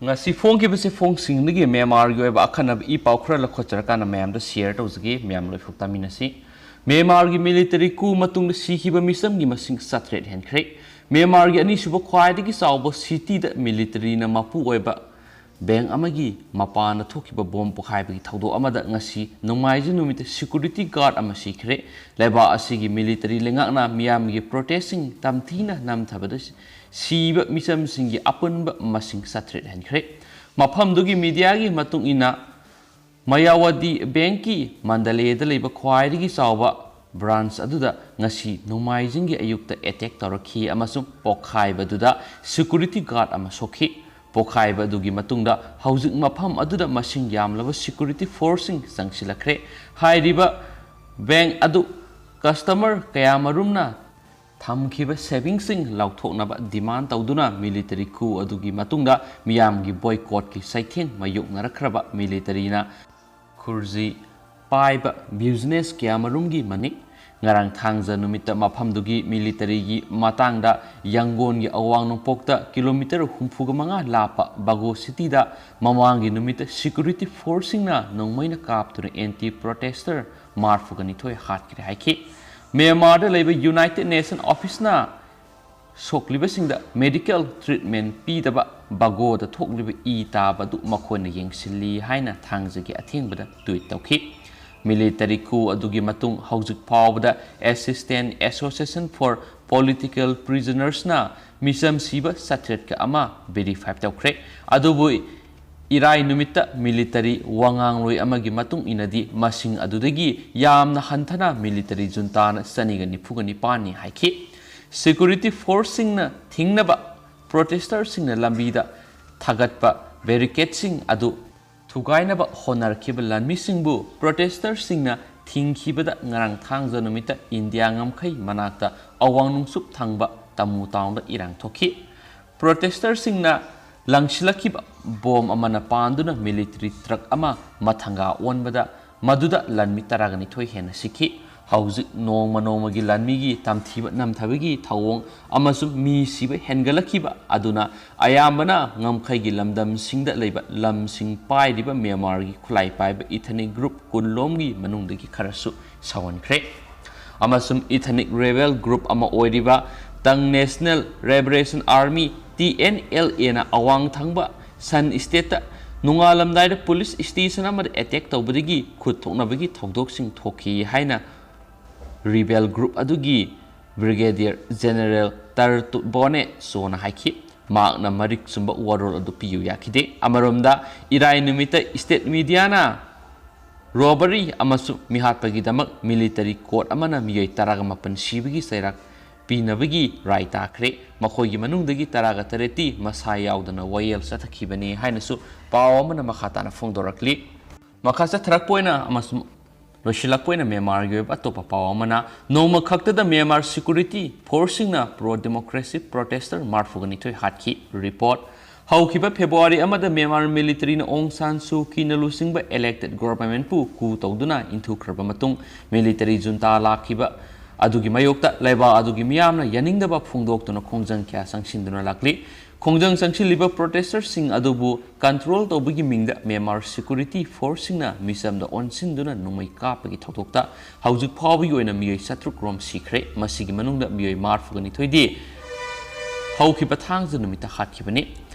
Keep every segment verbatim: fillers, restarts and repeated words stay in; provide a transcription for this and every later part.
ꯉꯁꯤ ꯐꯣꯡꯈꯤꯕꯁꯦ ꯐꯣꯡꯁꯤꯡꯗꯒꯤ ꯃ꯭ꯌꯥꯟꯃꯥꯔꯒꯤ ꯑꯣꯏꯕ ꯑꯀꯟꯅꯕ ꯏ ꯄꯥꯎ ꯈꯔ ꯂꯧꯈꯠꯆꯔꯀꯥꯟꯗ ꯃꯌꯥꯝꯗ share ꯇꯧꯖꯒꯦ꯫ ꯃꯌꯥꯝ ꯂꯣꯏꯐꯥꯎ ꯇꯥꯃꯤꯟꯅꯁꯤ꯫ ꯃ꯭ꯌꯥꯟꯃꯥꯔꯒꯤ military coup ꯃꯇꯨꯡꯗ ꯁꯤꯈꯤꯕ ꯃꯤꯆꯝꯒꯤ ꯃꯁꯤꯡ ꯆꯥꯇ꯭ꯔꯦꯠ ꯍꯦꯟꯈ꯭ꯔꯦ꯫ ꯃ꯭ꯌꯥꯟꯃꯥꯔꯒꯤ ꯑꯅꯤꯁꯨꯕ ꯈ꯭ꯋꯥꯏꯗꯒꯤ ꯆꯥꯎꯕ cityꯗ militaryꯅ ꯃꯄꯨ ꯑꯣꯏꯕ bank ꯑꯃꯒꯤ ꯃꯄꯥꯟꯗ ꯊꯣꯛꯈꯤꯕ bomb ꯄꯣꯈꯥꯏꯕꯒꯤ ꯊꯧꯗꯣꯛ ꯑꯃꯗ ꯉꯁꯤ ꯅꯣꯡꯃꯥꯏꯖꯤꯡ ꯅꯨꯃꯤꯠꯇ security guard ꯑꯃ ꯁꯤꯈ꯭ꯔꯦ꯫ ꯂꯩꯕꯥꯛ ꯑꯁꯤꯒꯤ military ꯂꯩꯉꯥꯛꯅ ꯃꯤꯌꯥꯝꯒꯤ protestꯁꯤꯡ ꯇꯝꯊꯤꯅ ꯅꯝꯊꯕꯗ ꯁꯤꯕ ꯃꯤꯆꯝꯁꯤꯡꯒꯤ ꯑꯄꯨꯟꯕ ꯃꯁꯤꯡ ꯆꯥꯇ꯭ꯔꯦꯠ ꯍꯦꯟꯈ꯭ꯔꯦ꯫ ꯃꯐꯝꯗꯨꯒꯤ mediaꯒꯤ ꯃꯇꯨꯡ ꯏꯟꯅ, ꯃꯌꯥꯋꯥꯗꯤ bankꯀꯤ ꯃꯟꯗꯂꯦꯗ ꯂꯩꯕ ꯈ꯭ꯋꯥꯏꯗꯒꯤ ꯆꯥꯎꯕ branch ꯑꯗꯨꯗ ꯉꯁꯤ ꯅꯣꯡꯃꯥꯏꯖꯤꯡꯒꯤ ꯑꯌꯨꯛꯇ attack ꯇꯧꯔꯛꯈꯤ ꯑꯃꯁꯨꯡ ꯄꯣꯈꯥꯏꯕꯗꯨꯗ security guard ꯑꯃ ꯁꯣꯛꯈꯤ꯫ ꯄꯣꯈꯥꯏꯕ ꯑꯗꯨꯒꯤ ꯃꯇꯨꯡꯗ ꯍꯧꯖꯤꯛ ꯃꯐꯝ ꯑꯗꯨꯗ ꯃꯁꯤꯡ ꯌꯥꯝꯂꯕ security forceꯁꯤꯡ ꯆꯪꯁꯤꯜꯂꯛꯈ꯭ꯔꯦ꯫ ꯍꯥꯏꯔꯤꯕ bank ꯑꯗꯨ customer ꯀꯌꯥꯃꯔꯨꯝꯅ ꯊꯝꯈꯤꯕ savingꯁꯤꯡ ꯂꯧꯊꯣꯛꯅꯕ demand ꯇꯧꯗꯨꯅ military coup ꯑꯗꯨꯒꯤ ꯃꯇꯨꯡꯗ ꯃꯤꯌꯥꯝꯒꯤ boycottꯀꯤ ꯆꯩꯊꯦꯡ ꯃꯥꯌꯣꯛꯅꯔꯛꯈ꯭ꯔꯕ militaryꯅ ꯈꯨꯔꯖꯤ ꯄꯥꯏꯕ business ꯀꯌꯥꯃꯔꯨꯝꯒꯤ ꯃꯅꯤꯡ꯫ ꯉꯔꯥꯡ ꯊꯥꯡꯖ ꯅꯨꯃꯤꯠꯇ ꯃꯐꯝꯗꯨꯒꯤ militaryꯒꯤ ꯃꯇꯥꯡꯗ ꯌꯥꯡꯒꯣꯟꯒꯤ ꯑꯋꯥꯡ ꯅꯣꯡꯄꯣꯛꯇ kilometre ꯍꯨꯝꯐꯨꯒ ꯃꯉꯥ ꯂꯥꯞꯄ ꯕꯒꯣ cityꯗ ꯃꯃꯥꯡꯒꯤ ꯅꯨꯃꯤꯠꯇ security forceꯁꯤꯡꯅ ꯅꯣꯡꯃꯩꯅ ꯀꯥꯞꯇꯨꯅ anti protester ꯃꯔꯐꯨꯒ ꯅꯤꯊꯣꯏ ꯍꯥꯠꯈ꯭ꯔꯦ ꯍꯥꯏꯈꯤ꯫ ꯃ꯭ꯌꯥꯟꯃꯥꯔꯗ ꯂꯩꯕ United Nations officeꯅ ꯁꯣꯛꯂꯤꯕꯁꯤꯡꯗ medical treatment ꯄꯤꯗꯕ ꯕꯒꯣꯗ ꯊꯣꯛꯂꯤꯕ ꯏ ꯇꯥꯕ ꯑꯗꯨ ꯃꯈꯣꯏꯅ ꯌꯦꯡꯁꯤꯜꯂꯤ ꯍꯥꯏꯅ ꯊꯥꯡꯖꯒꯤ ꯑꯊꯦꯡꯕꯗ tweet ꯇꯧꯈꯤ꯫ Military coup ꯑꯗꯨꯒꯤ ꯃꯇꯨꯡ ꯍꯧꯖꯤꯛ ꯐꯥꯎꯕꯗ Assistance Association for Political Prisonersꯅ ꯃꯤꯆꯝ ꯁꯤꯕ ꯆꯥꯇ꯭ꯔꯦꯠꯀ ꯑꯃ verify ꯇꯧꯈ꯭ꯔꯦ꯫ ꯑꯗꯨꯕꯨ ꯏꯔꯥꯏ ꯅꯨꯃꯤꯠꯇ military ꯋꯥꯉꯥꯡꯂꯣꯏ ꯑꯃꯒꯤ ꯃꯇꯨꯡ ꯏꯟꯅꯗꯤ ꯃꯁꯤꯡ ꯑꯗꯨꯗꯒꯤ ꯌꯥꯝꯅ ꯍꯟꯊꯅ military juntana ꯆꯅꯤꯒ ꯅꯤꯐꯨꯒ ꯅꯤꯄꯥꯟꯅꯤ ꯍꯥꯏꯈꯤ꯫ Security forceꯁꯤꯡꯅ ꯊꯤꯡꯅꯕ protesterꯁꯤꯡꯅ ꯂꯝꯕꯤꯗ ꯊꯥꯒꯠꯄ barricadeꯁꯤꯡ ꯑꯗꯨ ꯊꯨꯒꯥꯏꯅꯕ ꯍꯣꯠꯅꯔꯛꯈꯤꯕ ꯂꯥꯟꯃꯤꯁꯤꯡꯕꯨ protesterꯁꯤꯡꯅ ꯊꯤꯡꯈꯤꯕꯗ ꯉꯔꯥꯡ ꯊꯥꯡꯖ ꯅꯨꯃꯤꯠꯇ ꯏꯟꯗꯤꯌꯥ ꯉꯝꯈꯩ ꯃꯅꯥꯛꯇ ꯑꯋꯥꯡ ꯅꯣꯡꯆꯨꯞ ꯊꯪꯕ ꯇꯃꯨ ꯇꯥꯎꯟꯗ ꯏꯔꯥꯡ ꯊꯣꯛꯈꯤ꯫ Protesterꯁꯤꯡꯅ ꯂꯪꯁꯤꯜꯂꯛꯈꯤꯕ bomb ꯑꯃꯅ ꯄꯥꯟꯗꯨꯅ military truck ꯑꯃ ꯃꯊꯪꯒꯥ ꯑꯣꯟꯕꯗ ꯃꯗꯨꯗ ꯂꯥꯟꯃꯤ ꯇꯔꯥꯒ ꯅꯤꯊꯣꯏ ꯍꯦꯟꯅ ꯁꯤꯈꯤ꯫ ꯍꯧꯖꯤꯛ ꯅꯣꯡꯃ ꯅꯣꯡꯃꯒꯤ ꯂꯥꯟꯃꯤꯒꯤ ꯇꯝꯊꯤꯕ ꯅꯝꯊꯕꯒꯤ ꯊꯧꯑꯣꯡ ꯑꯃꯁꯨꯡ ꯃꯤ ꯁꯤꯕ ꯍꯦꯟꯒꯠꯂꯛꯈꯤꯕ ꯑꯗꯨꯅ ꯑꯌꯥꯝꯕꯅ ꯉꯝꯈꯩꯒꯤ ꯂꯝꯗꯝꯁꯤꯡꯗ ꯂꯩꯕ ꯂꯝꯁꯤꯡ ꯄꯥꯏꯔꯤꯕ ꯃ꯭ꯌꯥꯟꯃꯥꯔꯒꯤ ꯈꯨꯠꯂꯥꯏ ꯄꯥꯏꯕ ethnic group ꯀꯨꯟꯂꯣꯝꯒꯤ ꯃꯅꯨꯡꯗꯒꯤ ꯈꯔꯁꯨ ꯁꯥꯎꯍꯟꯈ꯭ꯔꯦ꯫ ꯑꯃꯁꯨꯡ ethnic rebel group ꯑꯃ ꯑꯣꯏꯔꯤꯕ Ta'ang National Liberation Army, T N L A ꯅ ꯑꯋꯥꯡ ꯊꯪꯕ ꯁꯟ state ꯇ ꯅꯣꯡꯉꯥꯜꯂꯝꯗꯥꯏꯗ police station ꯑꯃꯗ attack ꯇꯧꯕꯗꯒꯤ ꯈꯨꯠ ꯊꯣꯛꯅꯕꯒꯤ ꯊꯧꯗꯣꯛꯁꯤꯡ ꯊꯣꯛꯈꯤ ꯍꯥꯏꯅ rebel group ꯑꯗꯨꯒꯤ Brigadier General Tartut Bone Chona ꯍꯥꯏꯈꯤ꯫ ꯃꯍꯥꯛꯅ ꯃꯔꯤꯛ ꯆꯨꯝꯕ ꯋꯥꯔꯣꯜ ꯑꯗꯨ ꯄꯤꯌꯨ ꯌꯥꯈꯤꯗꯦ꯫ ꯑꯃꯔꯣꯝꯗ, ꯏꯔꯥꯏ ꯅꯨꯃꯤꯠꯇ state media ꯅ robbery ꯑꯃꯁꯨꯡ ꯃꯤꯍꯥꯠꯄꯒꯤꯗꯃꯛ military court ꯑꯃꯅ ꯃꯤꯑꯣꯏ ꯇꯔꯥꯃꯥꯄꯟ ꯁꯤꯕꯒꯤ ꯆꯩꯔꯥꯛ ꯄꯤꯅꯕꯒꯤ ꯔꯥꯏ ꯇꯥꯈ꯭ꯔꯦ꯫ ꯃꯈꯣꯏꯒꯤ ꯃꯅꯨꯡꯗꯒꯤ ꯇꯔꯥꯒ ꯇꯔꯦꯠꯇꯤ ꯃꯁꯥ ꯌꯥꯎꯗꯅ ꯋꯥꯌꯦꯜ ꯆꯠꯊꯈꯤꯕꯅꯤ ꯍꯥꯏꯅꯁꯨ ꯄꯥꯎ ꯑꯃꯅ ꯃꯈꯥ ꯇꯥꯅ ꯐꯣꯡꯗꯣꯔꯛꯂꯤ꯫ ꯃꯈꯥ ꯆꯠꯊꯔꯛꯄ ꯑꯣꯏꯅ ꯑꯃꯁꯨꯡ ꯂꯣꯏꯁꯤꯜꯂꯛꯄ ꯑꯣꯏꯅ ꯃ꯭ꯌꯥꯟꯃꯥꯔꯒꯤ ꯑꯣꯏꯕ ꯑꯇꯣꯞꯄ ꯄꯥꯎ ꯑꯃꯅ, ꯅꯣꯡꯃ ꯈꯛꯇꯗ ꯃ꯭ꯌꯥꯟꯃꯥꯔ security force ꯁꯤꯡꯅ pro democracy protester ꯃꯔꯐꯨꯒ ꯅꯤꯊꯣꯏ ꯍꯥꯠꯈꯤ꯫ Report꯫ ꯍꯧꯈꯤꯕ February ꯑꯃꯗ ꯃ꯭ꯌꯥꯟꯃꯥꯔ military ꯅ ꯑꯣꯡ ꯁꯥꯟ ꯁꯨ ꯀꯤꯅ ꯂꯨꯆꯤꯡꯕ elected government ꯄꯨ coup ꯇꯧꯗꯨꯅ ꯏꯟꯊꯨꯈ꯭ꯔꯕ ꯃꯇꯨꯡ, military junta ꯂꯥꯛꯈꯤꯕ ꯑꯗꯨꯒꯤ ꯃꯥꯌꯣꯛꯇ ꯂꯩꯕꯥꯛ ꯑꯗꯨꯒꯤ ꯃꯤꯌꯥꯝꯅ ꯌꯥꯅꯤꯡꯗꯕ ꯐꯣꯡꯗꯣꯛꯇꯨꯅ ꯈꯣꯡꯖꯪ ꯀꯌꯥ ꯆꯪꯁꯤꯟꯗꯨꯅ ꯂꯥꯛꯂꯤ꯫ ꯈꯣꯡꯖꯪ ꯆꯪꯁꯤꯜꯂꯤꯕ protester ꯁꯤꯡ ꯑꯗꯨꯕꯨ control ꯇꯧꯕꯒꯤ ꯃꯤꯡꯗ ꯃ꯭ꯌꯥꯟꯃꯥꯔ security force ꯁꯤꯡꯅ ꯃꯤꯆꯝꯗ ꯑꯣꯟꯁꯤꯟꯗꯨꯅ ꯅꯣꯡꯃꯩ ꯀꯥꯞꯄꯒꯤ ꯊꯧꯗꯣꯛꯇ ꯍꯧꯖꯤꯛ ꯐꯥꯎꯕꯒꯤ ꯑꯣꯏꯅ ꯃꯤꯑꯣꯏ ꯆꯥꯇ꯭ꯔꯨꯛ ꯔꯣꯝ ꯁꯤꯈ꯭ꯔꯦ꯫ ꯃꯁꯤꯒꯤ ꯃꯅꯨꯡꯗ ꯃꯤꯑꯣꯏ ꯃꯔꯐꯨꯒ ꯅꯤꯊꯣꯏꯗꯤ ꯍꯧꯈꯤꯕ ꯊꯥꯡꯖ ꯅꯨꯃꯤꯠꯇ ꯍꯥꯠꯈꯤꯕꯅꯤ꯫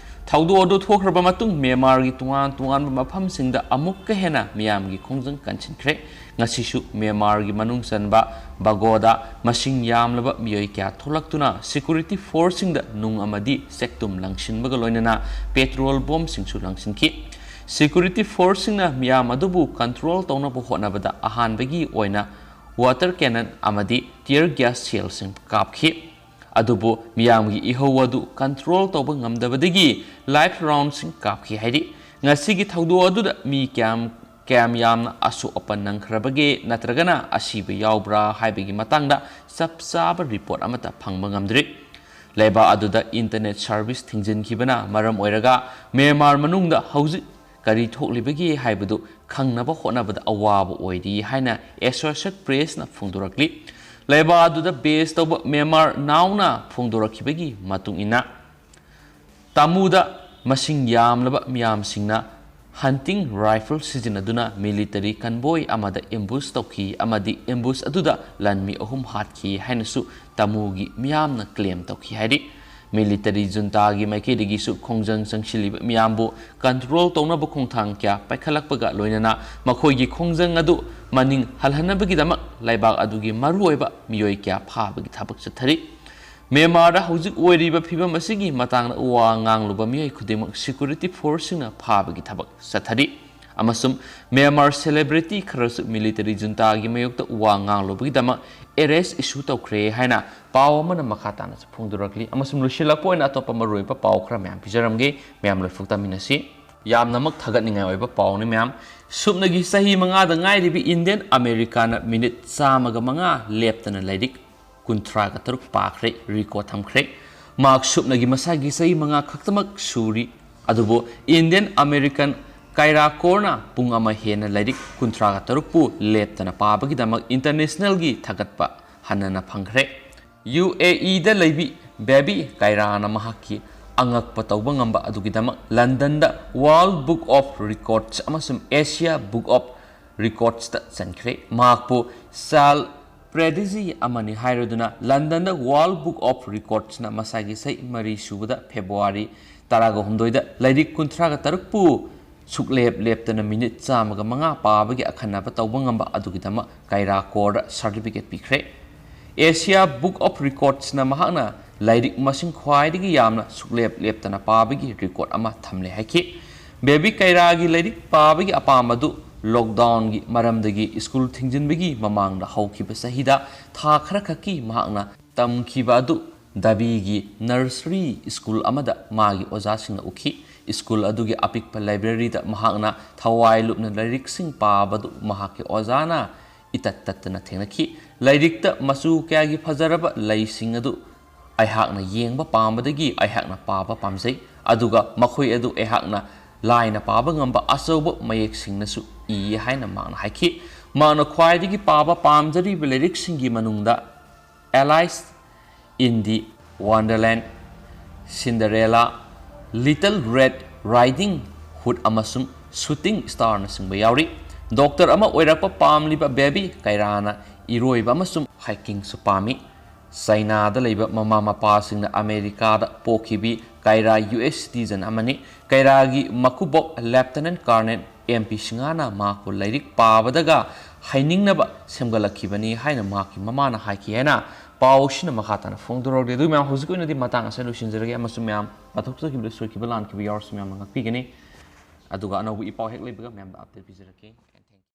ꯊꯧꯗꯣꯛ ꯑꯗꯨ ꯊꯣꯛꯈ꯭ꯔꯕ ꯃꯇꯨꯡ ꯃ꯭ꯌꯥꯟꯃꯥꯔꯒꯤ ꯇꯣꯉꯥꯟ ꯇꯣꯉꯥꯟꯕ ꯃꯐꯝꯁꯤꯡꯗ ꯑꯃꯨꯛꯀ ꯍꯦꯟꯅ ꯃꯤꯌꯥꯝꯒꯤ ꯈꯣꯡꯖꯪ ꯀꯟꯁꯤꯟꯈ꯭ꯔꯦ꯫ ꯉꯁꯤꯁꯨ ꯃ꯭ꯌꯥꯟꯃꯥꯔꯒꯤ ꯃꯅꯨꯡ ꯆꯟꯕ ꯕꯒꯣꯗꯥ ꯃꯁꯤꯡ ꯌꯥꯝꯂꯕ ꯃꯤꯑꯣꯏ ꯀꯌꯥ ꯊꯣꯛꯂꯛꯇꯨꯅ security force ꯁꯤꯡꯗ ꯅꯨꯡ ꯑꯃꯗꯤ ꯆꯦꯛꯇꯨꯝ ꯂꯪꯁꯤꯟꯕꯒ ꯂꯣꯏꯅꯅ petrol bomb ꯁꯤꯡꯁꯨ ꯂꯪꯁꯤꯟꯈꯤ꯫ Security force ꯁꯤꯡꯅ ꯃꯤꯌꯥꯝ ꯑꯗꯨꯕꯨ control ꯇꯧꯅꯕ ꯍꯣꯠꯅꯕꯗ ꯑꯍꯥꯟꯕꯒꯤ ꯑꯣꯏꯅ water cannon ꯑꯃꯗꯤ tear gas shell ꯁꯤꯡ ꯀꯥꯞꯈꯤ꯫ ꯑꯗꯨꯕꯨ ꯃꯤꯌꯥꯝꯒꯤ ꯏꯍꯧ ꯑꯗꯨ control ꯇꯧꯕ ꯉꯝꯗꯕꯗꯒꯤ live round ꯁꯤꯡ ꯀꯥꯞꯈꯤ ꯍꯥꯏꯔꯤ꯫ ꯉꯁꯤꯒꯤ ꯊꯧꯗꯣꯛ ꯑꯗꯨꯗ ꯃꯤ ꯀꯌꯥꯝ, ꯀꯌꯥꯝ ꯌꯥꯝꯅ ꯑꯁꯣꯛ ꯑꯄꯟ ꯅꯪꯈ꯭ꯔꯕꯒꯦ ꯅꯠꯇ꯭ꯔꯒꯅ ꯑꯁꯤꯕ ꯌꯥꯎꯕ꯭ꯔꯥ ꯍꯥꯏꯕꯒꯤ ꯃꯇꯥꯡꯗ ꯆꯞ ꯆꯥꯕ report ꯑꯃꯠꯇ ꯐꯪꯕ ꯉꯝꯗ꯭ꯔꯤ꯫ ꯂꯩꯕꯥꯛ ꯑꯗꯨꯗ internet service ꯊꯤꯡꯖꯤꯟꯈꯤꯕꯅ ꯃꯔꯝ ꯑꯣꯏꯔꯒ ꯃ꯭ꯌꯥꯟꯃꯥꯔ ꯃꯅꯨꯡꯗ ꯍꯧꯖꯤꯛ ꯀꯔꯤ ꯊꯣꯛꯂꯤꯕꯒꯦ ꯍꯥꯏꯕꯗꯨ ꯈꯪꯅꯕ ꯍꯣꯠꯅꯕꯗ ꯑꯋꯥꯕ ꯑꯣꯏꯔꯤ ꯍꯥꯏꯅ ꯑꯦꯁꯣꯁꯤꯌꯦꯠ ꯄ꯭ꯔꯦꯁꯅ ꯐꯣꯡꯗꯣꯔꯛꯂꯤ꯫ ꯂꯩꯕꯥꯛ ꯑꯗꯨꯗ ꯕꯦꯖ ꯇꯧꯕ ꯃ꯭ꯌꯥꯟꯃꯥꯔ ꯅꯥꯎꯅ ꯐꯣꯡꯗꯣꯔꯛꯈꯤꯕꯒꯤ ꯃꯇꯨꯡ ꯏꯟꯅ, ꯇꯥꯃꯨꯗ ꯃꯁꯤꯡ ꯌꯥꯝꯂꯕ ꯃꯤꯌꯥꯝꯁꯤꯡꯅ ꯍꯟꯇꯤꯡ ꯔꯥꯏꯐꯜ ꯁꯤꯖꯤꯟꯅꯗꯨꯅ ꯃꯤꯂꯤꯇꯔꯤ ꯀꯟꯚꯣꯏ ꯑꯃꯗ ꯑꯦꯝꯕꯨꯁ ꯇꯧꯈꯤ ꯑꯃꯗꯤ ꯑꯦꯝꯕꯨꯁ ꯑꯗꯨꯗ ꯂꯥꯟꯃꯤ ꯑꯍꯨꯝ ꯍꯥꯠꯈꯤ ꯍꯥꯏꯅꯁꯨ ꯇꯥꯃꯨꯒꯤ ꯃꯤꯌꯥꯝꯅ ꯀ꯭ꯂꯦꯝ ꯇꯧꯈꯤ ꯍꯥꯏꯔꯤ꯫ ꯃꯤꯂꯤꯇꯔꯤ ꯖꯨꯟꯇꯥꯒꯤ ꯃꯥꯏꯀꯩꯗꯒꯤꯁꯨ ꯈꯣꯡꯖꯪ ꯆꯪꯁꯤꯜꯂꯤꯕ ꯃꯤꯌꯥꯝꯕꯨ ꯀꯟꯇ꯭ꯔꯣꯜ ꯇꯧꯅꯕ ꯈꯣꯡꯊꯥꯡ ꯀꯌꯥ ꯄꯥꯏꯈꯠꯂꯛꯄꯒ ꯂꯣꯏꯅꯅ ꯃꯈꯣꯏꯒꯤ ꯈꯣꯡꯖꯪ ꯑꯗꯨ ꯃꯅꯤꯡ ꯍꯜꯍꯟꯅꯕꯒꯤꯗꯃꯛ ꯂꯩꯕꯥꯛ ꯑꯗꯨꯒꯤ ꯃꯔꯨꯑꯣꯏꯕ ꯃꯤꯑꯣꯏ ꯀꯌꯥ ꯐꯥꯕꯒꯤ ꯊꯕꯛ ꯆꯠꯊꯔꯤ꯫ ꯃ꯭ꯌꯥꯟꯃꯥꯔꯗ ꯍꯧꯖꯤꯛ ꯑꯣꯏꯔꯤꯕ ꯐꯤꯕꯝ ꯑꯁꯤꯒꯤ ꯃꯇꯥꯡꯗ ꯋꯥ ꯉꯥꯡꯂꯨꯕ ꯃꯤꯑꯣꯏ ꯈꯨꯗꯤꯡꯃꯛ ꯁꯦꯀ꯭ꯌꯨꯔꯤꯇꯤ ꯐꯣꯔꯁꯁꯤꯡꯅ ꯐꯥꯕꯒꯤ ꯊꯕꯛ ꯆꯠꯊꯔꯤ ꯑꯃꯁꯨꯡ ꯃ꯭ꯌꯥꯟꯃꯥꯔ ꯁꯦꯂꯦꯕ꯭ꯔꯤꯇꯤ ꯈꯔꯁꯨ ꯃꯤꯂꯤꯇꯔꯤ ꯖꯨꯟꯇꯥꯒꯤ ꯃꯥꯌꯣꯛꯇ ꯋꯥ ꯉꯥꯡꯂꯨꯕꯒꯤꯗꯃꯛ ꯑꯦꯔꯦꯁ ꯏꯁꯨ ꯇꯧꯈ꯭ꯔꯦ ꯍꯥꯏꯅ ꯄꯥꯎ ꯑꯃꯅ ꯃꯈꯥ ꯇꯥꯅꯁꯨ ꯐꯣꯡꯗꯣꯔꯛꯂꯤ꯫ ꯑꯃꯁꯨꯡ ꯂꯣꯏꯁꯤꯜꯂꯛꯄ ꯑꯣꯏꯅ ꯑꯇꯣꯞꯄ ꯃꯔꯨꯑꯣꯏꯕ ꯄꯥꯎ ꯈꯔ ꯃꯌꯥꯝ ꯄꯤꯖꯔꯝꯒꯦ, ꯃꯌꯥꯝ ꯂꯣꯏꯐꯨꯛ ꯇꯥꯃꯤꯟꯅꯁꯤ꯫ ꯌꯥꯝꯅꯃꯛ ꯊꯥꯒꯠꯅꯤꯡꯉꯥꯏ ꯑꯣꯏꯕ ꯄꯥꯎꯅꯤ ꯃꯌꯥꯝ꯫ ꯁꯨꯞꯅꯒꯤ ꯆꯍꯤ ꯃꯉꯥꯗ ꯉꯥꯏꯔꯤꯕꯤ ꯏꯟꯗꯤꯌꯟ ꯑꯃꯦꯔꯤꯀꯥꯅ ꯃꯤꯅꯤꯠ ꯆꯥꯝꯃꯒ ꯃꯉꯥ ꯂꯦꯞꯇꯅ ꯂꯥꯏꯔꯤꯛ ꯀꯨꯟꯊ꯭ꯔꯥꯒ ꯇꯔꯨꯛ ꯄꯥꯈ꯭ꯔꯦ, ꯔꯦꯀꯣꯔꯗ ꯊꯝꯈ꯭ꯔꯦ꯫ ꯃꯍꯥꯛ ꯁꯨꯞꯅꯒꯤ ꯃꯁꯥꯒꯤ ꯆꯍꯤ ꯃꯉꯥ ꯈꯛꯇꯃꯛ ꯁꯨꯔꯤ, ꯑꯗꯨꯕꯨ ꯏꯟꯗꯤꯌꯟ ꯑꯃꯦꯔꯤꯀꯥꯟ ꯀꯥꯏꯔꯥ ꯀꯣꯔꯅ ꯄꯨꯡ ꯑꯃ ꯍꯦꯟꯅ ꯂꯥꯏꯔꯤꯛ ꯀꯨꯟꯊ꯭ꯔꯥꯒ ꯇꯔꯨꯛꯄꯨ ꯂꯦꯞꯇꯅ ꯄꯥꯕꯒꯤꯗꯃꯛ ꯏꯟꯇꯔꯅꯦꯁꯅꯦꯜꯒꯤ ꯊꯥꯒꯠꯄ ꯍꯟꯅꯅ ꯐꯪꯈ꯭ꯔꯦ꯫ ꯌꯨ ꯑꯦ ꯏꯗ ꯂꯩꯕꯤ ꯕꯦꯕꯤ ꯀꯥꯏꯔꯥꯅ ꯃꯍꯥꯛꯀꯤ ꯑꯉꯛꯄ ꯇꯧꯕ ꯉꯝꯕ ꯑꯗꯨꯒꯤꯗꯃꯛ ꯂꯟꯗꯟꯗ ꯋꯥꯔꯜꯗ ꯕꯨꯛ ꯑꯣꯐ ꯔꯦꯀꯣꯔꯗꯁ ꯑꯃꯁꯨꯡ ꯑꯦꯁꯤꯌꯥ ꯕꯨꯛ ꯑꯣꯐ ꯔꯦꯀꯣꯔꯗꯁꯇ ꯆꯟꯈ꯭ꯔꯦ꯫ ꯃꯍꯥꯛꯄꯨ ꯆꯥꯏꯜꯗ ꯄ꯭ꯔꯦꯗꯤꯖꯤ ꯑꯃꯅꯤ ꯍꯥꯏꯔꯗꯨꯅ ꯂꯟꯗꯟꯗ ꯋꯥꯔꯜꯗ ꯕꯨꯛ ꯑꯣꯐ ꯔꯦꯀꯣꯔꯗꯁꯅ ꯃꯁꯥꯒꯤ ꯆꯍꯤ ꯃꯔꯤ ꯁꯨꯕꯗ ꯐꯦꯕ꯭ꯔꯨꯋꯥꯔꯤ ꯇꯔꯥꯒ ꯍꯨꯝꯗꯣꯏꯗ ꯂꯥꯏꯔꯤꯛ ꯀꯨꯟꯊ꯭ꯔꯥꯒ ꯇꯔꯨꯛꯄꯨ ꯁꯨꯛꯂꯦꯞ ꯂꯦꯞꯇꯅ ꯃꯤꯅꯤꯠ ꯆꯥꯝꯃꯒ ꯃꯉꯥ ꯄꯥꯕꯒꯤ ꯑꯈꯟꯅꯕ ꯇꯧꯕ ꯉꯝꯕ ꯑꯗꯨꯒꯤꯗꯃꯛ ꯀꯥꯏꯔꯥ ꯀꯣꯔꯗ ꯁꯥꯔꯇꯤꯐꯤꯀꯦꯠ ꯄꯤꯈ꯭ꯔꯦ꯫ ꯑꯦꯁꯤꯌꯥ ꯕꯨꯛ ꯑꯣꯐ ꯔꯦꯀꯣꯔꯗꯁꯅ ꯃꯍꯥꯛꯅ ꯂꯥꯏꯔꯤꯛ ꯃꯁꯤꯡ ꯈ꯭ꯋꯥꯏꯗꯒꯤ ꯌꯥꯝꯅ ꯁꯨꯛꯂꯦꯞ ꯂꯦꯞꯇꯅ ꯄꯥꯕꯒꯤ ꯔꯦꯀꯣꯔꯗ ꯑꯃ ꯊꯝꯂꯦ ꯍꯥꯏꯈꯤ꯫ ꯕꯦꯕꯤ ꯀꯥꯏꯔꯥꯒꯤ ꯂꯥꯏꯔꯤꯛ ꯄꯥꯕꯒꯤ ꯑꯄꯥꯝꯕꯗꯨ ꯂꯣꯛꯗꯥꯎꯟꯒꯤ ꯃꯔꯝꯗꯒꯤ ꯁ꯭ꯀꯨꯜ ꯊꯤꯡꯖꯤꯟꯕꯒꯤ ꯃꯃꯥꯡꯗ ꯍꯧꯈꯤꯕ ꯆꯍꯤꯗ ꯊꯥ ꯈꯔꯈꯛꯀꯤ ꯃꯍꯥꯛꯅ ꯇꯝꯈꯤꯕ ꯑꯗꯨ ꯗꯕꯤꯒꯤ ꯅꯔꯁꯔꯤ ꯁ꯭ꯀꯨꯜ ꯑꯃꯗ ꯃꯥꯒꯤ ꯑꯣꯖꯥꯁꯤꯡꯅ ꯎꯈꯤ꯫ ꯁ꯭ꯀꯨꯜ ꯑꯗꯨꯒꯤ ꯑꯄꯤꯛꯄ ꯂꯥꯏꯕ꯭ꯔꯦꯔꯤꯗ ꯃꯍꯥꯛꯅ ꯊꯋꯥꯏ ꯂꯨꯞꯅ ꯂꯥꯏꯔꯤꯛꯁꯤꯡ ꯄꯥꯕꯗꯨ ꯃꯍꯥꯛꯀꯤ ꯑꯣꯖꯥꯅ ꯏꯇꯠ ꯇꯠꯇꯅ ꯊꯦꯡꯅꯈꯤ꯫ ꯂꯥꯏꯔꯤꯛꯇ ꯃꯆꯨ ꯀꯌꯥꯒꯤ ꯐꯖꯔꯕ ꯂꯩꯁꯤꯡ ꯑꯗꯨ ꯑꯩꯍꯥꯛꯅ ꯌꯦꯡꯕ ꯄꯥꯝꯕꯗꯒꯤ ꯑꯩꯍꯥꯛꯅ ꯄꯥꯕ ꯄꯥꯝꯖꯩ, ꯑꯗꯨꯒ ꯃꯈꯣꯏ ꯑꯗꯨ ꯑꯩꯍꯥꯛꯅ ꯂꯥꯏꯅ ꯄꯥꯕ ꯉꯝꯕ ꯑꯆꯧꯕ ꯃꯌꯦꯛꯁꯤꯡꯅꯁꯨ ꯏ ꯍꯥꯏꯅ ꯃꯍꯥꯛꯅ ꯍꯥꯏꯈꯤ꯫ ꯃꯍꯥꯛꯅ ꯈ꯭ꯋꯥꯏꯗꯒꯤ ꯄꯥꯕ ꯄꯥꯝꯖꯔꯤꯕ ꯂꯥꯏꯔꯤꯛꯁꯤꯡꯒꯤ ꯃꯅꯨꯡꯗ Alice in the Wonderland, Cinderella, Little Red Riding Hood ꯑꯃꯁꯨꯡ Shooting Starꯅꯆꯤꯡꯕ ꯌꯥꯎꯔꯤ꯫ ꯗꯣꯛꯇꯔ ꯑꯃ ꯑꯣꯏꯔꯛꯄ ꯄꯥꯝꯂꯤꯕ ꯕꯦꯕꯤ ꯀꯥꯏꯔꯥꯅ ꯏꯔꯣꯏꯕ ꯑꯃꯁꯨꯡ ꯍꯥꯏꯀꯤꯡꯁꯨ ꯄꯥꯝꯃꯤ꯫ ꯆꯥꯏꯅꯥꯗ ꯂꯩꯕ ꯃꯃꯥ ꯃꯄꯥꯁꯤꯡꯅ ꯑꯃꯦꯔꯤꯀꯥꯗ ꯄꯣꯛꯈꯤꯕꯤ ꯀꯥꯏꯔꯥ ꯌꯨ ꯑꯦꯁ ꯁꯤꯇꯤꯖꯟ ꯑꯃꯅꯤ꯫ ꯀꯥꯏꯔꯥꯒꯤ ꯃꯀꯨꯕꯣꯛ ꯂꯦꯐꯇꯅꯦꯟ ꯀꯔꯅꯦꯜ ꯑꯦꯝ ꯄꯤ ꯁꯤꯡꯍꯅ ꯃꯍꯥꯛꯄꯨ ꯂꯥꯏꯔꯤꯛ ꯄꯥꯕꯗꯒ ꯍꯩꯅꯤꯡꯅꯕ ꯁꯦꯝꯒꯠꯂꯛꯈꯤꯕꯅꯤ ꯍꯥꯏꯅ ꯃꯍꯥꯛꯀꯤ ꯃꯃꯥꯅ ꯍꯥꯏꯈꯤ ꯍꯥꯏꯅ ꯄꯥꯎꯁꯤꯅ ꯃꯈꯥ ꯇꯥꯅ ꯐꯣꯡꯗꯣꯔꯛꯂꯤ꯫ ꯑꯗꯨ ꯃꯌꯥꯝ, ꯍꯧꯖꯤꯛ ꯑꯣꯏꯅꯗꯤ ꯃꯇꯥꯡ ꯑꯁꯤꯗ ꯂꯣꯏꯁꯤꯟꯖꯔꯒꯦ ꯑꯃꯁꯨꯡ ꯃꯌꯥꯝ ꯄꯥꯊꯣꯛꯆꯈꯤꯕꯗ ꯁꯣꯏꯈꯤꯕ ꯂꯥꯟꯈꯤꯕ ꯌꯥꯎꯔꯁꯨ ꯃꯌꯥꯝꯅ ꯉꯥꯛꯄꯤꯒꯅꯤ꯫ ꯑꯗꯨꯒ ꯑꯅꯧꯕ ꯏ ꯄꯥꯎ ꯍꯦꯛ ꯂꯩꯕꯒ ꯃꯌꯥꯝꯗ ꯑꯞꯗꯦꯠ ꯄꯤꯖꯔꯛꯀꯦ꯫